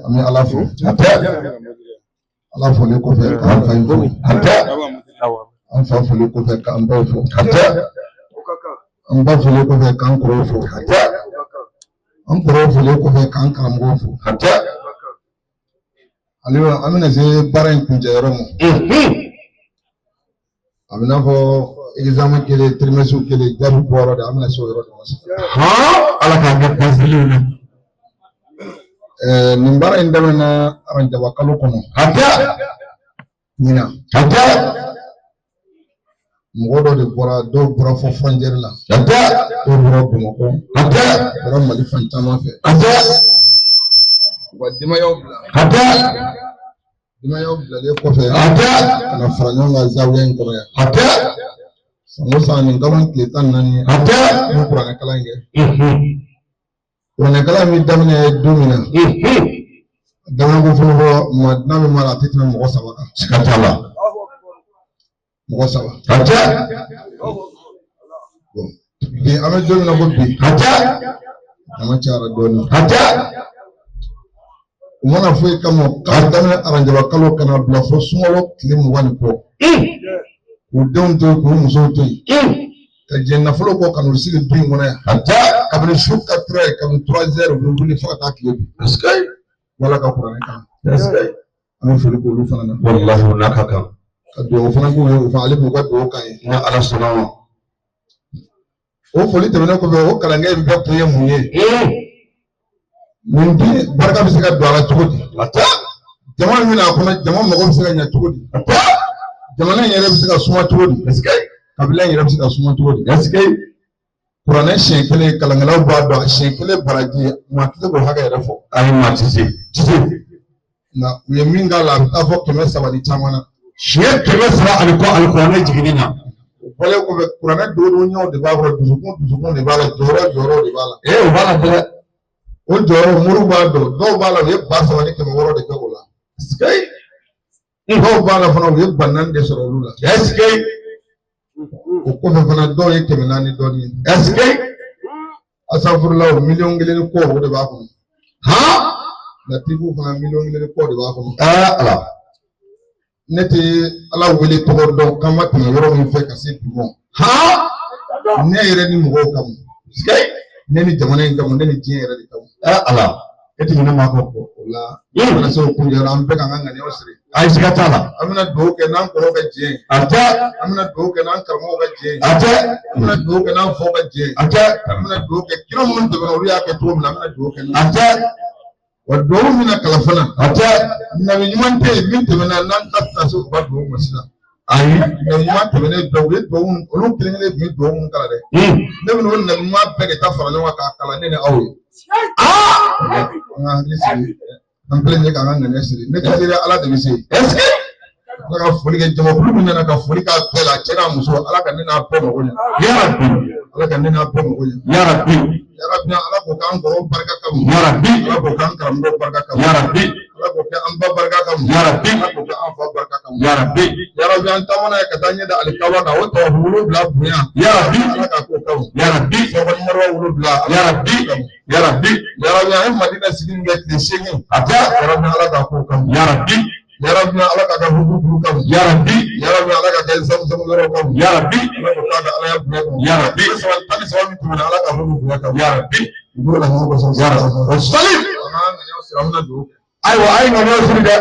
An bɛ Ala fo. Ala folen kɔfɛ k'an fa in fo. An fa folen kɔfɛ k'an baw fo. An ba folen kɔfɛ k'an kɔrɔw fo. An kɔrɔw folen kɔfɛ k'an karamɔgɔw fo. Aliyu, an bɛna se baara in kuncɛ yɔrɔ ma. A bɛ n'a fɔ examen kelen, trimestre kelen, jaabi bɔ yɔrɔ de, an bɛna se o yɔrɔ de ma sisan. Ala k'an kɛ basiliw la. Nin baara in daminɛna arajaba kalo kɔnɔ. Ɲinan. Mɔgɔ dɔ de bɔra, dɔw bɔra fo frontière la. Dɔw bɔra Bamakɔ. Bɔra Mali fan caman fɛ. U ka denbayaw bila. Denbayaw bilalen kɔfɛ. Ka na fara ɲɔgɔn kan zawiya in kɔnɔ yan. San o san nin kalo tile 14, an bɛ kuranɛ kalan in kɛ. Kuranɛ kalan bɛ daminɛ don min na, daminɛ ko fɔlɔ fɔlɔ, maa n'a bɛ mara, a tɛ tɛmɛ mɔgɔ 3 kan. Siga t'a la. Mɔgɔ 3. Bi an bɛ don min na ko bi, jama cayara dɔɔnin. U mana foyi kama k'a daminɛ arajaba kalo ka na bila fo sunkalo tile 20 ni kɔ. K'u denw to yen, k'u musow to yen. Ka jɛ nafolo kɔ ka n'u sigi du in kɔnɔ yan. Kabini su 4 heures, kabini 3 heures, u bɛ wuli fo ka taa tile bin. Wala ka kuranɛ kalan. An bɛ foli k'olu fana na. Walahi, o n'a ka kan. Ka dugawu fana k'u ye, u fana ale b'u ka dugawu k'an ye. Ni Ala sɔnna ma. O foli tɛmɛnen kɔfɛ, o kalankɛ in bɛɛ kun ye mun ye? Nin den barika bɛ se ka don a la cogo di? Jama min bɛna a kɔnɔ, jama mago bɛ se ka ɲɛ cogo di? Jamana in yɛrɛ bɛ se ka suma cogo di? Kabila in yɛrɛ bɛ se ka suma cogo di? Kuranɛ siɲɛ kelen, kalankɛlaw b'a dɔn, a siɲɛ kelen baraji, maa tɛ se k'o hakɛ yɛrɛ fɔ. Ayi, maa tɛ se. Tɛ se. Nka u ye min k'a la, a bɛ taa fɔ 300 ni caman na. Siɲɛ 300 ani kɔ alikuranɛ jiginni na. O bɔlen kɔfɛ, kuranɛ dogodogo de b'a kɔrɔ, dusukun dusukun de b'a la, jɔyɔrɔ jɔyɔrɔ de b'a la. Ee, o b'a la dɛ. O jɔyɔrɔ, moriw b'a dɔn, dɔw b'a la u ye 3600 de kɛ o la. Dɔw b'a la fana, u ye 4000 de sɔrɔ olu la. O kɔfɛ fana, dɔw ye 400 dɔɔnin ye. Asafurulaw, 1,1 miliyɔn ni kɔ, o de b'a kɔnɔ. Latifu fana, 1,1 miliyɔn ni kɔ de b'a kɔnɔ. Ala. Ne tɛ Ala wele tɔgɔ dɔn k'an ma tɛmɛ yɔrɔ min fɛ ka se bi ma. Ne yɛrɛ ni mɔgɔw kama. Ne ni jamana in kama, ne ni diɲɛ yɛrɛ de kama. Ala. E tɛ ɲinɛ maa kɔ. O la, an bɛna se o kuncɛ la, an bɛɛ k'an ka ŋaniyaw siri. Ayi, siga t'a la. An bɛna dugawu kɛ n'an kɔrɔw ka jɛ ye. An bɛna dugawu kɛ n'an karamɔgɔw ka jɛ ye. An bɛna dugawu kɛ n'an faw ka jɛ ye. An bɛna dugawu kɛ kira minnu tɛmɛna, olu y'a kɛ cogo min na, an bɛna dugawu kɛ n'o ye. Wa dugawu min na kalan fana. Nabi ɲuman tɛ yen min tɛmɛna n'an ta tɛna se u ka dugawu ma sisan. Ayi. Nabi ɲuman tɛmɛnen bɛɛ, u ye dugawu, olu kelen kelen tun ye dugawu min kalan dɛ. Ne bɛna o nabi ɲuman bɛɛ de ta fara ɲɔgɔn kan k'a kalan ne ni aw ye. An ka hakili sigi, an filɛ nin ye k'an ka ŋaniya siri. Ne tɛ se dɛ, Ala de bɛ se. Ala ka foli kɛ jamakulu min nana ka foli k'a bɛɛ la, cɛ n'a muso, Ala ka ne n'a bɛɛ mago ɲɛ. Yarabi. Ala ka ne n'a bɛɛ mago ɲɛ. Yarabi. Yarabi, Ala k'o k'an kɔrɔw barika kama. Yarabi. Ala k'o k'an karamɔgɔw barika kama. Yarabi. Ala k'o kɛ an ba barika kama. Yarabi. Ala k'o kɛ an fa barika kama. Yarabi. Yarabi, an taamana ye ka taa ɲɛ da alikaba kan, o tawafu 7 bonya. Yarabi. Ala k'a k'o kama. Yarabi. Safa ni Marwa 7. Yarabi. Yarabi. Yarabi, an ye Madina sigi min kɛ tile 8. Yarabi, Ala k'a k'o kama. Yarabi. Yarabi, Ala k'a kɛ hukumu kama. Yarabi. Yarabi, Ala k'a kɛ zamuzamu yɔrɔ kama. Yarabi. Ala k'o k'a ka Alaya bonya kama. Yarabi. Tile 13 min tɛmɛna, Ala k'a hukumu bonya kama. Yarabi. U bolo la hɔn kosɔn. Yarabi. O sali. An k'an ŋaniyaw siri, an bɛna dugawu kɛ. Ayiwa, a ye ŋaniyaw siri dɛ.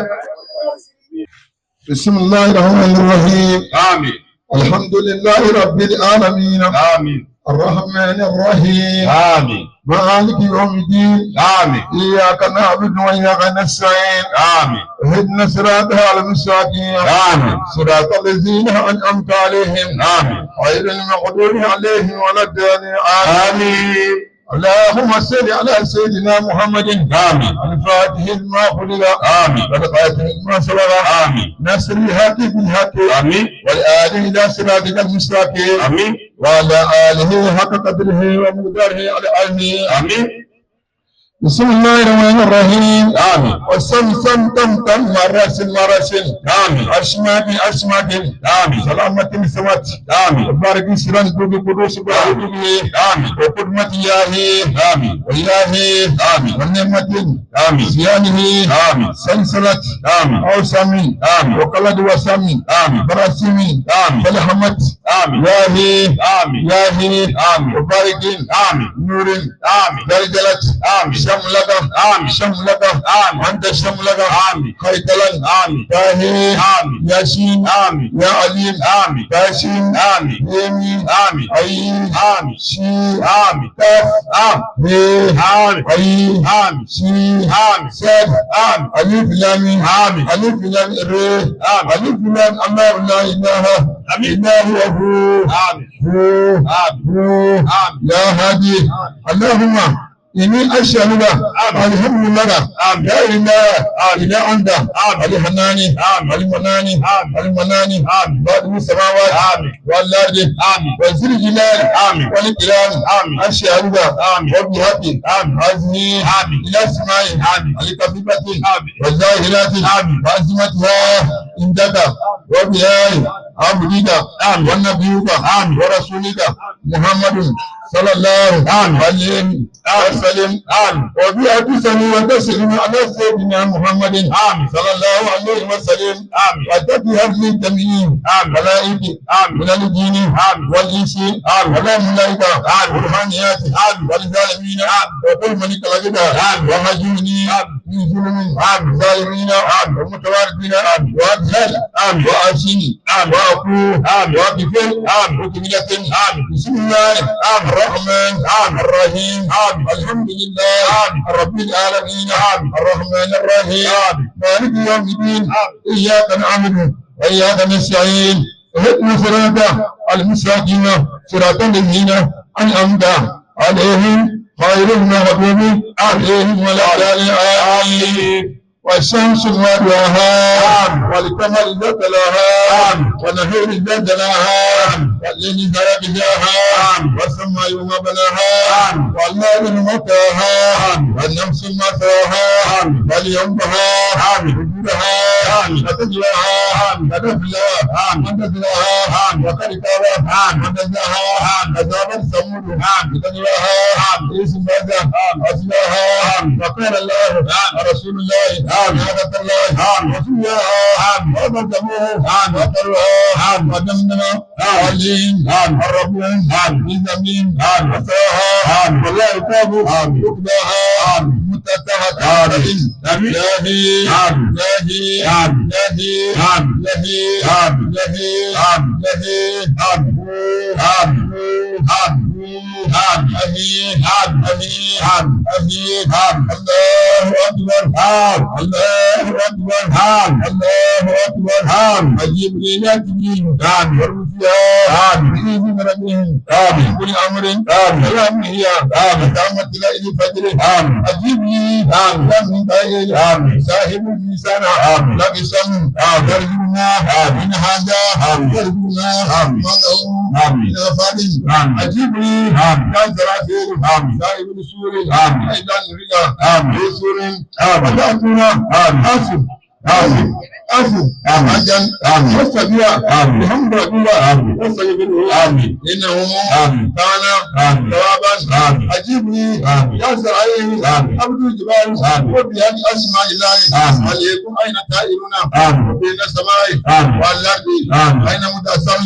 بسم الله الرحمن الرحيم. Amin. الحمد لله رب العالمين. Amin. الرحمن الرحيم. Amin. مالك يوم الدين. Amin. إياك نعبد وإياك نستعين. Amin. اهدنا الصراط المستقيم. Amin. صراط الذين أنعمت عليهم. Amin. غير المغضوب عليهم ولا الضالين. آمين. Amin. اللهم صل على سيدنا محمد. Amin. الفاتح لما خلق. Amin. والخاتم لما سبق. Amin. نصر الحق بالحق. Amin. والآله إلى صراطك المستقيم. Amin. وعلى آله حق قدره ومقداره العظيم. Amin. بسم الله الرحمن الرحيم. آمين. وسمسم تم تم مرس مرس. آمين. أشماك أشماك. آمين. سلامة سمات. آمين. بارك سلام دوبي قدوس بارك. آمين. وقدمة ياهي. آمين. وياهي. آمين. ونعمة. آمين. زيانه. آمين. سلسلة. آمين. أو سامي. آمين. وقلد وسامي. آمين. براسمي. آمين. بلحمت. آمين. ياهي. آمين. ياهي. آمين. وبارك. آمين. نور. آمين. جلجلت. آمين. شملك. آمين. شملك. آمين. أنت شملك. آمين. خيطلا. آمين. ياهي. آمين. ياسين. آمين. يا عليم. آمين. ياسين. آمين. يمين. آمين. عين. آمين. شين. آمين. كاف. آمين. ه. آمين. عين. آمين. شين. آمين. ساد. آمين. ألف لام. آمين. ألف لام ر. آمين. ألف لام الله لا إله آمين. إلا هو هو. آمين. هو. آمين. هو. آمين. يا هادي. اللهم إني أشهد الحمد لله آمين. لا إله إلا أنت آمين. الحنان آمين. المنان آمين. المنان آمين. بارئ السماوات آمين. والأرض آمين. وذي الجلال آمين. والإكرام آمين. أشهد آمين. وبحق آمين. هذه آمين. إلى السماء آمين. الكفيفة آمين. والظاهرات آمين. وعظمتها عندك وبها عبدك آمين. ونبيك آمين. ورسولك محمد صلى الله آمين. عليه وسلم. آمين. وبأبي وتسلم على سيدنا محمد آمين. صلى الله عليه وسلم. آمين. وتبي هذه الجميع آمين. ملائكة آمين. من الجن آمين. والإنس آمين. والملائكة آمين. والروحانيات آمين. والظالمين آمين. وكل من كلبك آمين. وهجوني آمين. من ظلم آمين. ظالمين آمين. ومتواردين آمين. وأبهل آمين. وأسيني آمين. وأقول آمين. وأقفل آمين. وكملة. آمين. بسم الله الرحمن آمين. الرحيم. آمين. الحمد لله آمين. رب العالمين آمين. الرحمن الرحيم آمين. مالك يوم الدين آمين. إياك نعبد وإياك نستعين اهدنا صراط المستقيم صراط الذين أنعمت عليهم غير المغضوب عليهم ولا الضالين. والشمس وضحاها والقمر إذا تلاها والنهار إذا جلاها والليل إذا يغشاها والسماء وما بناها والأرض وما طحاها والنفس ما سواها واليوم ضحاها فجورها وتجواها ونفلها وتزواها وقد خاب من دساها كذبت ثمود بتجواها اسم ماذا أصلها وقال الله ورسول الله نعمة الله وسويها وقدموه وقروها ودمدم عليهم الربهم بذنبهم وسواها ولا يتاب عقباها متتهة إلهي إلهي إلهي إلهي إلهي إلهي الله أكبر الله أكبر الله أكبر أجيب لي جبريل والرفيع بإذن ربهم كل أمر سلام هي قامت إلى الفجر أجيب لي ميكائيل صاحب الميزان لبسا ترجونا من هذا ترجونا ما له من فضل أجيب لي يا زرافيل صاحب السور أيضا رجا بسور وتأتونا أسف آمين أفو أجل وصبيا بحمد ربي وصبيا إنه كان توابا أجيبني يا زرعيه عبد الجبال وبهذه أسماء الله عليكم أين تائرون وبين السماء والأرض أين متأسم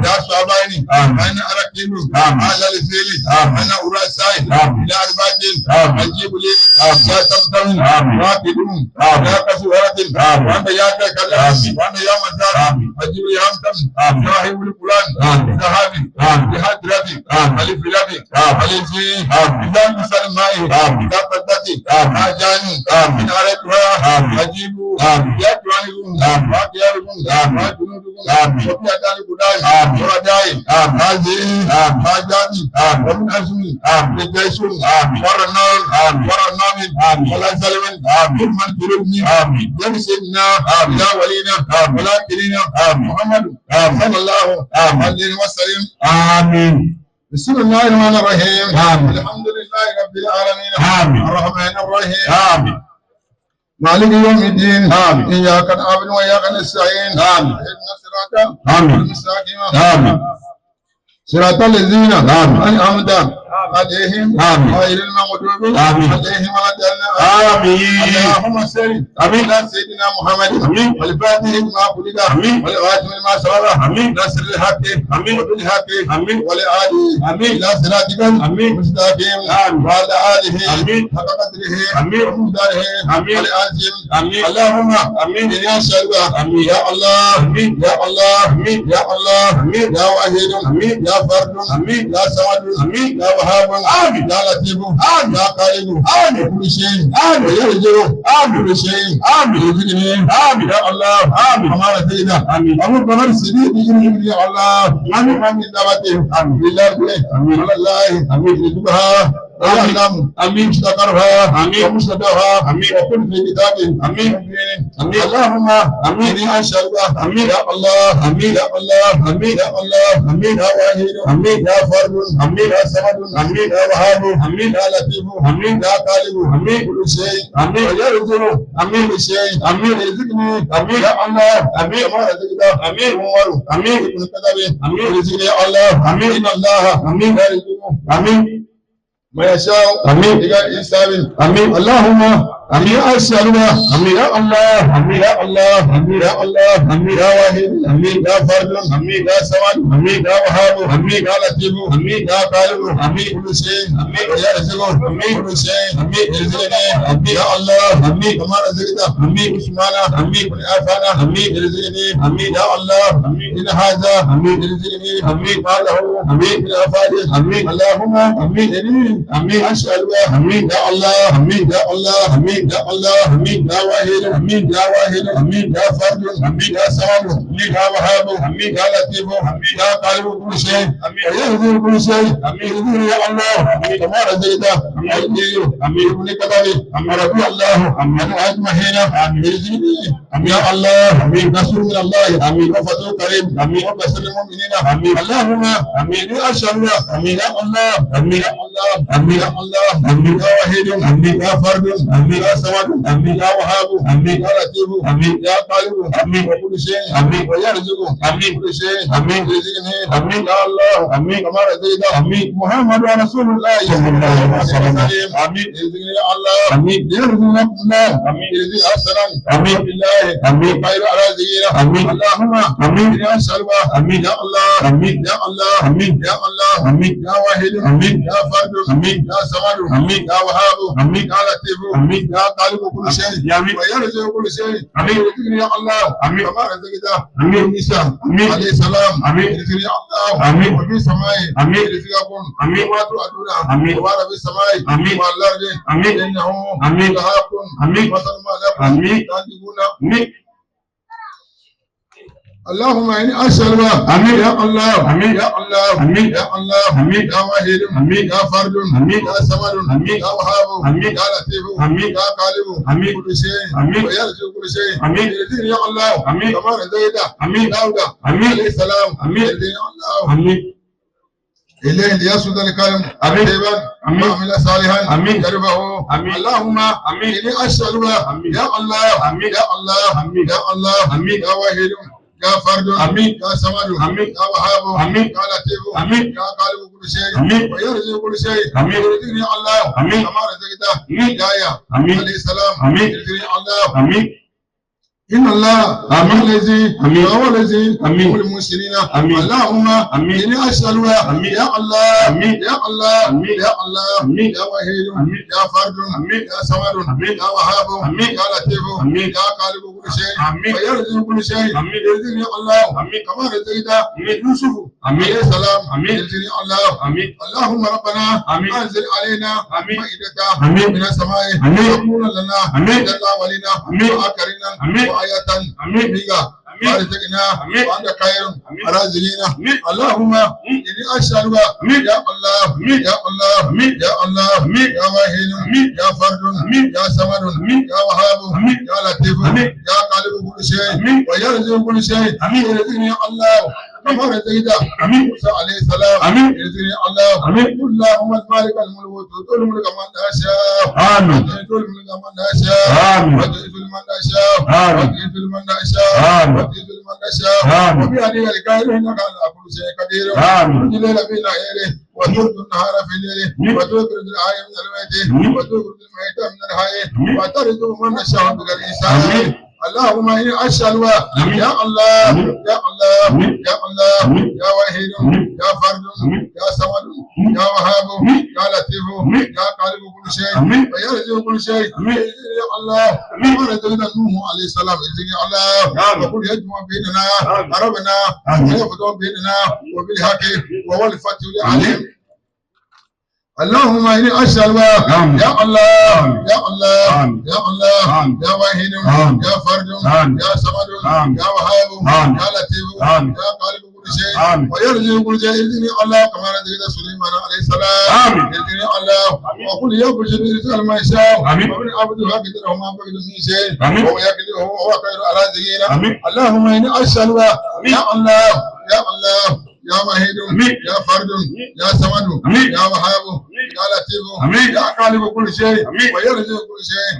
يا صحابين أين أركيل على الفيل أين أراساي إلى أربعة أجيب لي يا تمتم راكدون يا كسورة وأنت يا كلا وأنت يا مزار أجيب لي همتم صاحب القرآن ذهبي بحضرتي ألف لبي ألف إذا مثل ماء إذا قدتي أجاني من أردها أجيب يا قرآنكم وأخياركم وجنودكم وفي أدان قداي ورداي هذه حاجاتي ومن أزمي لجيش ورنار ورنام ولا سلم كل من تربني يرسلنا لا ولينا ولا كرينا محمد صلى الله عليه وسلم. آمين. بسم الله الرحمن الرحيم. الحمد لله رب رب العالمين. آمين. الرحمن الرحيم. آمين. مالك يوم الدين. آمين. إياك نعبد وإياك نستعين. آمين. اهدنا الصراط آمين. المستقيم. آمين. صراط الذين آمين. أنعمت عليهم آمين. غير المغضوب آمين. عليهم ولا الضالين. آمين. اللهم صل آمين. على سيدنا محمد. آمين. والفاتح لما خلق. آمين. والخاتم لما سبق. آمين. ناصر الحق. آمين. وبالحق. آمين. والعادي. آمين. إلى صراطك آمين. المستقيم. آمين. وعلى آله آمين. حق قدره. آمين. ومقداره. آمين. العظيم. آمين. اللهم آمين. إني أسألك. آمين. يا الله. آمين. يا الله. آمين. يا الله. آمين. يا واحد. آمين. يا فرد. آمين. يا صمد. آمين. يا وهاب. آمين. يا لطيف. آمين. يا خالق. آمين. كل شيء. آمين. ويرزق. آمين. كل شيء. آمين. يرزقني. آمين. يا الله. آمين. كما رزقنا. آمين. أبو بكر الصديق يا الله. آمين. ومن دعوته. آمين. بالله. آمين. على الله. آمين. يرزقها. آمين. ويعلم آمين. مستقرها. آمين. ومستودعها. آمين. وكل في كتاب. آمين. مبين. آمين. اللهم آمين. إني أسألك. آمين. يا الله. آمين. يا الله. آمين. يا الله. آمين. يا واحد. آمين. يا فرد. آمين. يا صمد. آمين. يا وهاب. آمين. يا لطيف. آمين. يا خالق. آمين. كل شيء. آمين. ويرزق. آمين. كل شيء. آمين. يرزقني. آمين. يا الله. آمين. كما رزقت. آمين. عمر. آمين. ابن الخطاب. آمين. يرزقني يا الله. آمين. إن الله. آمين. يرزق آمين. ما يشاء. آمين. بغير حساب. آمين. اللهم إني أسألك. آمين. يا الله. آمين. يا الله. آمين. يا الله. آمين. يا واحد. آمين. يا فرد. آمين. يا صمد. آمين. يا وهاب. آمين. يا لطيف. آمين. يا خالق. آمين. كل شيء. آمين. ويرزق. آمين. كل شيء. آمين. يرزقني. آمين. يا الله. آمين. كما رزقت. آمين. عثمان. آمين. بن عفان. آمين. يرزقني. آمين. يا الله. آمين. إن هذا. آمين. يرزقني. آمين. ما له. آمين. من أفعال. آمين. اللهم. آمين. إني آمين. أسألك. آمين. يا الله. آمين. يا الله. آمين. يا الله. آمين. يا واحد. آمين. يا واحد. آمين. يا فرد. آمين. يا صمد. آمين. يا وهاب. آمين. يا لطيف. آمين. يا خالق كل شيء. آمين. ويرزق كل شيء. آمين. يرزقني يا الله. آمين. كما رزقت. آمين. أيدي. آمين. ابن كتاب. آمين. ربي الله. آمين. أن أجمعين. آمين. يرزقني. آمين. يا الله. آمين. نصر من الله. آمين. وفتح قريب. آمين. وبشر المؤمنين. آمين. اللهم. آمين. إني أسألك. آمين. يا الله. آمين. يا الله. آمين. يا الله. آمين. يا واحد. آمين. يا فرد. آمين. يا صمد. آمين. يا وهاب. آمين. يا لطيف. آمين. يا خالق. آمين. وكل شيء. آمين. ويرزق. آمين. كل شيء. آمين. يرزقني. آمين. يا الله. آمين. كما رزقت. آمين. محمد رسول الله صلى الله عليه وسلم. آمين. يرزقني يا الله. آمين. يرزقنا الله. آمين. يرزق السلام. آمين. بالله. آمين. خير الرازقين. آمين. اللهم. آمين. إني أسألك. آمين. يا الله. آمين. يا الله. آمين. يا الله. آمين. يا واحد. آمين. يا فرد. آمين. يا صمد. آمين. يا وهاب. آمين. يا لطيف. آمين. يا خالق كل شيء. آمين. ويرزق كل شيء. آمين. يرزقني يا الله. آمين. كما رزقت. آمين. عيسى. آمين. عليه السلام. آمين. يرزقني يا الله. آمين. وفي السماء. آمين. يرزقكم. آمين. وما توعدون. آمين. وما في السماء. آمين. والأرض. آمين. إنه آمين. لحق. آمين. مثل ما لكم. آمين. تنطقون. آمين. اللهم إني أسألك. آمين. يا الله. آمين. يا الله. آمين. يا الله. آمين. يا واحد. آمين. يا فرد. آمين. يا صمد. آمين. يا وهاب. آمين. يا لطيف. آمين. يا خالق. آمين. كل شيء. آمين. ويرزق كل شيء. آمين. يرزقني يا الله. آمين. كما رزقت. آمين. داود. آمين. عليه السلام. آمين. يرزقني يا الله. آمين. إليه ليسجد الكلم. آمين. طيبا. آمين. وعمل صالحا. آمين. يرفعه. آمين. اللهم. آمين. إني أسألك. آمين. يا الله. آمين. يا الله. آمين. يا الله. آمين. يا واحد. يا فرد. آمين. يا صمد. آمين. يا وهاب. آمين. يا لطيف. آمين. يا خالق كل شيء. آمين. ويرزق كل شيء. آمين. يرزقني يا الله. آمين. كما رزقت. آمين. يا آمين. عليه السلام. آمين. يرزقني يا الله. آمين. إن الله آمين. الذي آمين. وهو الذي آمين. هو المسلمين. آمين. اللهم آمين. إني أسألك. آمين. يا الله. آمين. يا الله. آمين. يا الله. آمين. يا واحد. آمين. يا فرد. آمين. يا صمد. آمين. يا وهاب. آمين. يا لطيف. آمين. يا خالق كل شيء. آمين. ويرزق كل شيء. آمين. يرزقني الله. آمين. كما رزقت آمين. يوسف آمين. عليه السلام. آمين. يرزقني الله. آمين. اللهم ربنا آمين. أنزل علينا آمين. مائدة آمين. من السماء آمين. تكون لنا آمين. للأولين آمين. وآخرين آمين. وآية آمين. منك آمين. وارزقنا آمين. وأنت خير آمين. الرازقين. آمين. اللهم إني أسألك. آمين. يا الله. آمين. يا الله. آمين. يا الله. آمين. يا واحد. آمين. يا فرد. آمين. يا صمد. آمين. يا وهاب. آمين. يا لطيف. آمين. يا خالق كل شيء. آمين. ويرزق كل شيء. آمين. يرزقني يا الله. كما رزقت موسى عليه السلام. ارزقني الله. اللهم مالك الملك وتؤتي الملك من تشاء. وتؤتي الملك من تشاء. وتؤتي من تشاء. وتؤتي من تشاء. وتؤتي من تشاء. وبيدك الخير انك على كل شيء قدير. تولج الليل في نهاره وتولج النهار في الليل وتخرج الحي من الميت وتخرج الميت من الحي وترزق من تشاء بغير حساب. اللهم إني أشهد يا الله يا الله يا الله يا واحد يا فرد يا صمد يا وهاب يا لطيف يا قالب كل شيء ويرزق كل شيء يا الله. ورزقنا نوح عليه السلام ارزقنا الله. وقل يجمع بيننا ربنا ويفضل بيننا وبالحق وهو الفتح العليم. اللهم إني أشهد يا الله يا الله يا الله يا واحد يا فرد يا صمد يا وهاب يا لطيف يا قالب كل شيء ويرزق كل شيء. ارزقني الله كما رزقت سليمان عليه السلام. ارزقني الله. وقل يبشر رزق ما يشاء ومن عبده قدره ما بقدر من شيء وهو يقدر وهو خير الرازقين. اللهم إني أشهد يا الله يا الله يا واحد يا فرد يا صمد يا وهاب يا لطيف يا خالق كل شيء ويرزق كل شيء.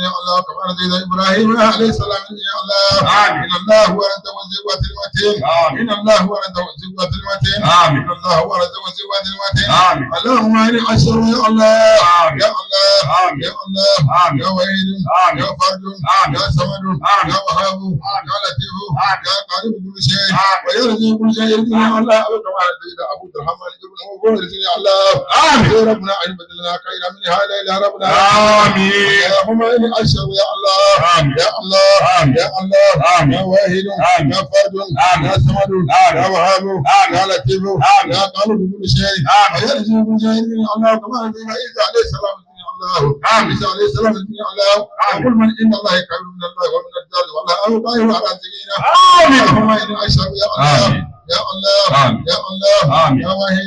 يا الله كما رزقت ابراهيم عليه السلام. يا الله ان الله هو الرزاق ذو المتين. ان الله هو الرزاق ذو المتين. ان الله هو الرزاق ذو المتين. اللهم اني اشهد يا الله يا الله يا الله يا واحد يا فرد يا صمد يا وهاب يا لطيف يا خالق كل شيء ويرزق كل شيء. الله كما رزقت ابو الرحمن ابن ارزقني الله. يا ربنا عبد لنا خيرا من هذا الى ربنا. امين. اللهم اني اشهد يا الله يا الله يا الله يا واحد يا فرد يا صمد يا وهاب يا لطيف يا خالق كل شيء ويرزق كل شيء. الله كما رزقت عيسى عليه السلام. الله عيسى عليه السلام الله. وقل من ان الله خير من الله ومن الرجال والله خير الرازقين. اللهم اني اشهد يا الله يا الله يا الله يا واحد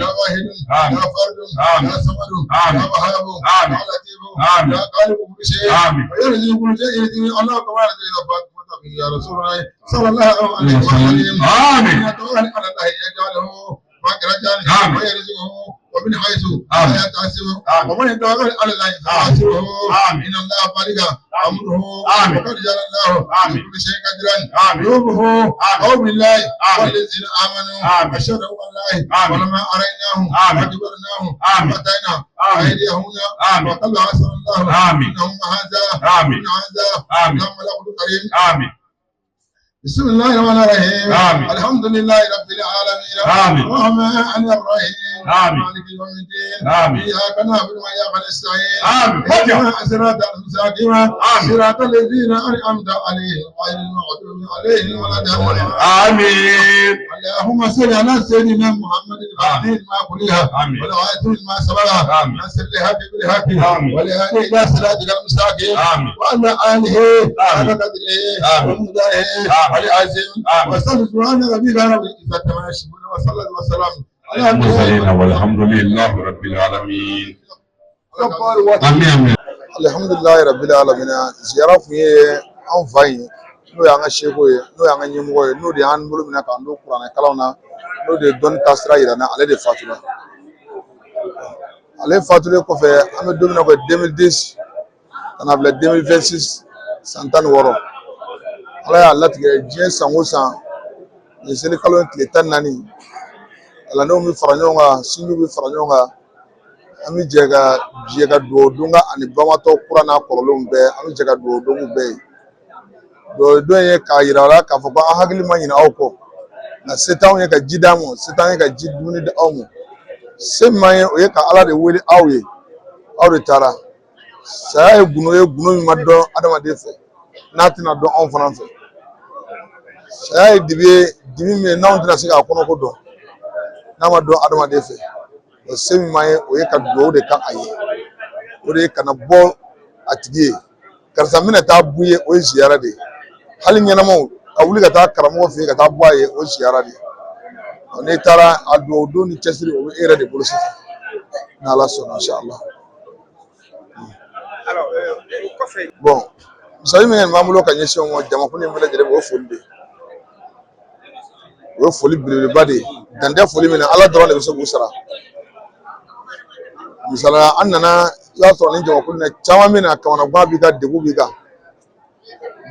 يا واحد يا فرد يا صمد يا وهاب يا لطيف يا خالق كل شيء ويرزق كل شيء. الله كما رزقت فاطمة يا رسول الله صلى الله عليه وسلم. امين. على الله يجعله مخرجا ويرزقه ومن حيث لا يحتسب ومن يتوكل على الله فحسبه. ان الله بالغ امره وقد جعل الله لكل شيء قدرا. يومه او بالله والذين امنوا اشهدوا بالله ولما اريناه وكبرناه واتينا ايديهن وقد حسن الله انهم هذا من هذا اللهم له الكريم. امين. بسم الله الرحمن الرحيم. الحمد لله رب العالمين. الرحمن الرحيم. مالك يوم الدين. إياك نعبد وإياك نستعين. اهدنا الصراط المستقيم صراط الذين أنعمت عليهم غير المغضوب عليهم ولا الضالين. آمين. اللهم صل على سيدنا محمد الفاتح لما أغلق والخاتم لما سبق ناصر الحق بالحق والهادي إلى صراطك المستقيم وعلى آله حق قدره ومقداره العظيم. وصلى سبحان ربك رب العزة عما يصفون وصلى وسلام على المرسلين والحمد لله رب العالمين. آمين. الحمد لله رب العالمين. Ziyara kun ye anw fa ye, n'o y'an ka seko ye, n'o y'an ka ɲɛmɔgɔ ye, n'o de y'an bolo minɛ k'an don kuranɛ kalanw na, n'o de ye dɔnni taasira yira n na. Ale de fatura. Ale fatulen kɔfɛ, an bɛ don min na ko 2010 ka na bila 2026, san 16, Ala y'a latigɛ diɲɛ san o san nin seli kalo in tile 14, kalandenw bɛ fara ɲɔgɔn kan, sinjiw bɛ fara ɲɔgɔn kan, an bɛ jɛ ka dugawu don ka ani bamatɔ kura n'a kɔrɔlenw bɛɛ, an bɛ jɛ ka dugawu don k'u bɛɛ ye. Dugawu don ye k'a yira aw la k'a fɔ ko an hakili ma ɲinɛ aw kɔ, nka se t'anw ye ka ji d'an ma, se t'an ye ka ji dumuni di aw ma. Se min b'an ye, o ye ka Ala de wele aw ye. Aw de taara. Saya ye gundo ye, gundo min ma dɔn adamaden fɛ, n'a tɛna dɔn anw fana fɛ. Saya ye dibi ye, dibi min n'anw tɛna se k'a kɔnɔko dɔn n'a ma dɔn adamaden fɛ. O se min b'an ye, o ye ka dugawu de k'a ye, o de ye kana bɔ a tigi ye karisa n bɛna taa bu ye, o ye ziyara de ye. Hali ɲɛnamaw ka wuli ka taa karamɔgɔ fɛ yen ka taa bɔ a ye, o ye ziyara de ye. N'i taara a dugawu don ni cɛsiri, o bɛ e yɛrɛ de bolo sisan, n'Ala sɔnna, inshallah. Bon, misali min b'an bolo ka ɲɛsin o ma, jamakulu in bɛɛ lajɛlen ma, o ye foli de ye. O ye foli belebeleba de ye, dan tɛ foli min na, Ala dɔrɔn de bɛ se k'u sara. Misalaya, an nana, i b'a sɔrɔ ni jamakulu in na, caman bɛ na kamanagan b'i kan, degun b'i kan.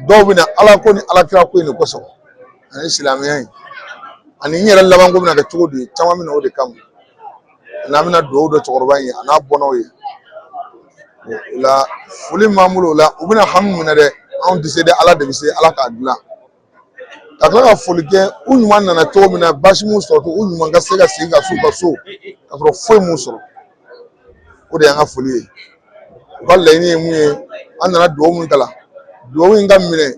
Dɔw bɛ na Ala ko ni Ala kira ko in de kosɔn, ani silamɛya in, ani n yɛrɛ labanko bɛna kɛ cogo di. Caman bɛ na o de kama. N'an bɛna dugawu dɔ cɛkɔrɔba in ye, a n'a bɔnnaw ye. O la, foli min b'an bolo o la, u bɛna hami min na dɛ, anw tɛ se dɛ, Ala de bɛ se. Ala k'a dilan. Ka tila ka foli kɛ, u ɲuman nana cogo min na, baasi m'u sɔrɔ, u ɲuman ka se ka segin ka s'u ka so ka sɔrɔ foyi m'u sɔrɔ. O de y'an ka foli ye. U ka laɲini ye mun ye? An nana dugawu min kalan, dugawu in ka minɛ.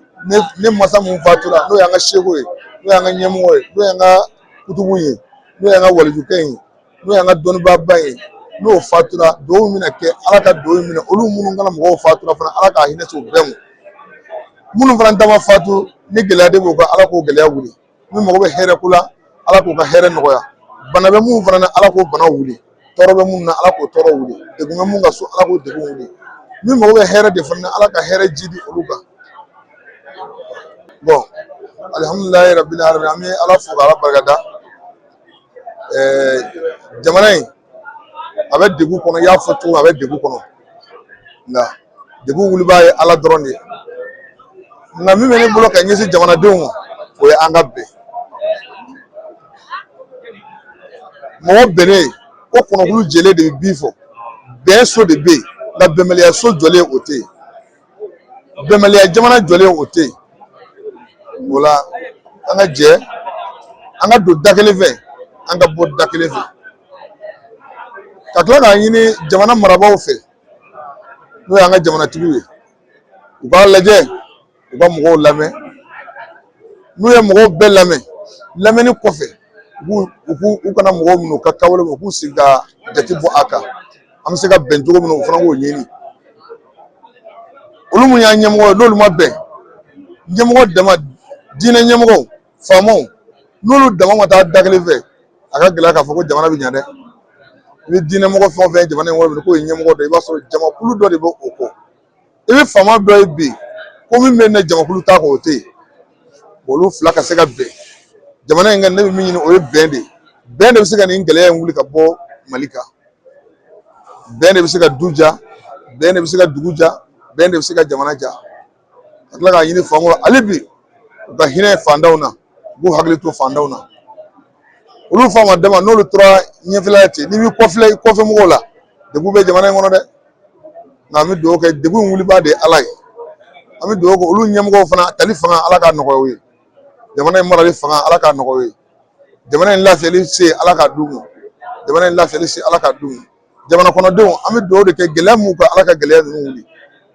Ne masa mun fatura, n'o y'an ka seko ye, n'o y'an ka ɲɛmɔgɔ ye, n'o y'an ka kutubu ye, n'o y'an ka walijukɛ ye, n'o y'an ka dɔnnibaaba ye, n'o fatura, dugawu min bɛna kɛ, Ala ka dugawu minɛ. Olu minnu kana mɔgɔw fatura fana, Ala k'a hinɛ se u bɛɛ ma. Minnu fana dama fatu ni gɛlɛya de b'o kan, Ala k'o gɛlɛya wuli. Min mago bɛ hɛrɛ ko la, Ala k'o ka hɛrɛ nɔgɔya. Bana bɛ minnu fana na, Ala k'o bana wuli. Tɔɔrɔ bɛ minnu na, Ala k'o tɔɔrɔ wuli. Degun bɛ mun ka so, Ala k'o degun wuli. Min mago bɛ hɛrɛ de fana na, Ala ka hɛrɛ ji di olu kan. Bon, alihamudulilayi rabbil alamin, an bɛ Ala fo k'Ala barikada. Jamana in a bɛ degun kɔnɔ, i y'a fɔ cogo min, a bɛ degun kɔnɔ, nka degun wulibaa ye Ala dɔrɔn de ye. Nka min bɛ ne bolo ka ɲɛsin jamanadenw ma, o ye an ka bɛn. Mɔgɔ bɛnnen ko kɔnɔkulu jɛlen de bɛ bin fɔ. Bɛn so de bɛ yen, nka bɛnbaliya so jɔlen o tɛ yen, bɛnbaliya jamana jɔlen o tɛ yen. O la, an ka jɛ, an ka don da kelen fɛ, an ka bɔ da kelen fɛ. Ka tila k'a ɲini jamana marabaaw fɛ, n'o y'an ka jamanatigiw ye, u k'a lajɛ, u ka mɔgɔw lamɛn. N'u ye mɔgɔw bɛɛ lamɛn, lamɛnni kɔfɛ, u kana mɔgɔw minɛ u ka kawale, u k'u sigi ka jate bɔ a kan, an bɛ se ka bɛn cogo min na, u fana k'o ɲini. Olu mun y'an ɲɛmɔgɔ ye, n'olu ma bɛn, ɲɛmɔgɔ dama, diinɛ ɲɛmɔgɔw, faamaw, n'olu dama ma taa da kelen fɛ, a ka gɛlɛn k'a fɔ ko jamana bɛ ɲɛ dɛ. I bɛ diinɛ mɔgɔ fɛn o fɛn ye jamana in kɔnɔ, k'o ye ɲɛmɔgɔ dɔ ye, i b'a sɔrɔ jamakulu dɔ de bɛ o kɔ. I bɛ faama dɔ ye bi ko min bɛ yen, jamakulu t'a kɔ, o tɛ yen. Olu fila ka se ka bɛn jamana in kan, ne bɛ min ɲini, o ye bɛn de ye. Bɛn de bɛ se ka nin gɛlɛya in wuli ka bɔ Mali kan. Bɛn de bɛ se ka du ja, bɛn de bɛ se ka dugu ja, bɛn de bɛ se ka jamana ja. Ka tila k'a ɲini faamaw la hali bi, u ka hinɛ fantanw na, u k'u hakili to fantanw na. Olu faama dama, n'olu tora ɲɛfɛla la ten, n'i b'i kɔfilɛ i kɔfɛ mɔgɔw la, degun bɛ jamana in kɔnɔ dɛ. Nka an bɛ dugawu kɛ, degun in wulibaa de ye Ala ye. An bɛ dugawu kɛ olu ɲɛmɔgɔw fana tali fanga, Ala k'a nɔgɔya u ye. Jamana in marali fanga, Ala k'a nɔgɔya u ye. Jamana in lafiyali se, Ala k'a d'u ma. Jamana in lafiyali se, Ala k'a d'u ma. Jamana kɔnɔdenw, an bɛ dugawu de kɛ, gɛlɛya mun kan, Ala ka gɛlɛya ninnu wuli,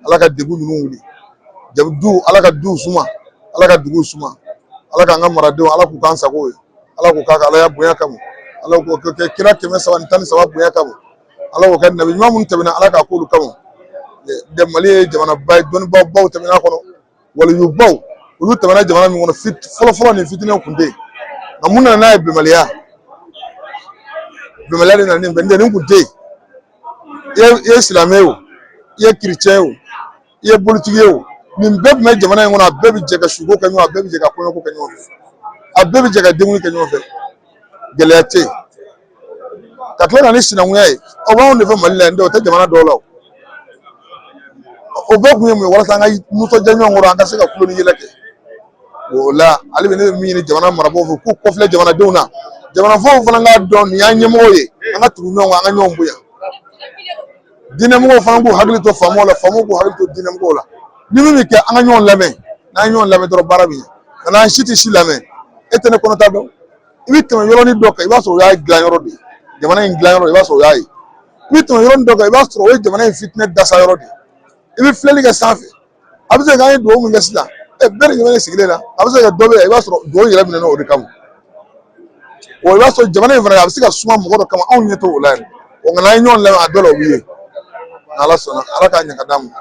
Ala ka degun ninnu wuli. Du, Ala ka duw suma, Ala ka duguw suma, Ala k'an ka maradenw, Ala k'u k'an sago ye, Ala k'u k'a Alaya bonya kama, Ala k'o kɛ kira 313 bonya kama, Ala k'o kɛ nabi ɲuman minnu tɛmɛna, Ala k'a k'olu kama. De Mali ye jamanaba ye, dɔnnibaabaw tɛmɛna kɔnɔ, waliyubaw, olu tɛmɛna jamana min kɔnɔ fɔlɔ fɔlɔ, nin fitinɛw kun tɛ yen. Nka mun nana n'a ye? Bɛnbaliya, bɛnbaliya de nana ni bɛn. Nin kun tɛ yen. I ye silamɛ ye o, i ye kerecɛn ye o, i ye bolitigi ye o, nin bɛɛ tun bɛ jamana in kɔnɔ. A bɛɛ bɛ jɛ ka suko kɛ ɲɔgɔn, a bɛɛ bɛ jɛ ka kɔɲɔko kɛ ɲɔgɔn fɛ, a bɛɛ bɛ jɛ ka denkuli kɛ ɲɔgɔn fɛ, gɛlɛya tɛ yen. Ka tila ka ni sinankunya ye, aw b'anw de fɛ Mali la yan dɛ, o tɛ jamana dɔw la. O bɛɛ kun ye mun ye? Walasa an ka nisɔndiya ɲɔgɔn kɔrɔ, an ka se ka kulo ni yɛlɛ kɛ. O la, hali bi ne bɛ min ɲini jamana marabagaw fɛ, k'u kɔfilɛ jamanadenw na, jamanafaw fana k'a dɔn nin y'an ɲɛmɔgɔw ye, an ka tugu ɲɔgɔn kɔ, an ka ɲɔgɔn bonya. Diinɛmɔgɔw fana k'u hakili to faamaw la, faamaw k'u hakili to diinɛmɔgɔw la. Ni min bɛ kɛ, an ka ɲɔgɔn lamɛn. N'an ye ɲɔgɔn lamɛn dɔrɔn, baara bɛ ɲɛ. Nka n'an si tɛ si lamɛn, e tɛ ne kɔnɔta dɔn. I bɛ tɛmɛ yɔrɔnin dɔ kan, i b'a sɔrɔ o y'a dilan yɔrɔ de ye, jamana in dilan yɔrɔ, i b'a sɔrɔ o y'a ye. I bɛ tɛmɛ yɔrɔnin dɔ kan, i b'a sɔrɔ o ye jamana in fitinɛ dasa yɔrɔ de ye. I bɛ filɛli kɛ sanfɛ, a bɛ se k'an ye dugawu min kɛ sisan, bɛɛ de ɲɛ bɛ sigilen na. A bɛ se ka kɛ dɔ bɛ yan, i b'a sɔrɔ dugawu yɛrɛ minɛ o de kama. Wa i b'a sɔrɔ jamana in fana, a bɛ se ka suma mɔgɔ dɔ kama, anw ɲɛ t'o la yɛrɛ. O nka n'an ye ɲɔgɔn lamɛn, a dɔ la o bɛ ye. N'Ala sɔnna, Ala k'a ɲɛ ka d'an ma.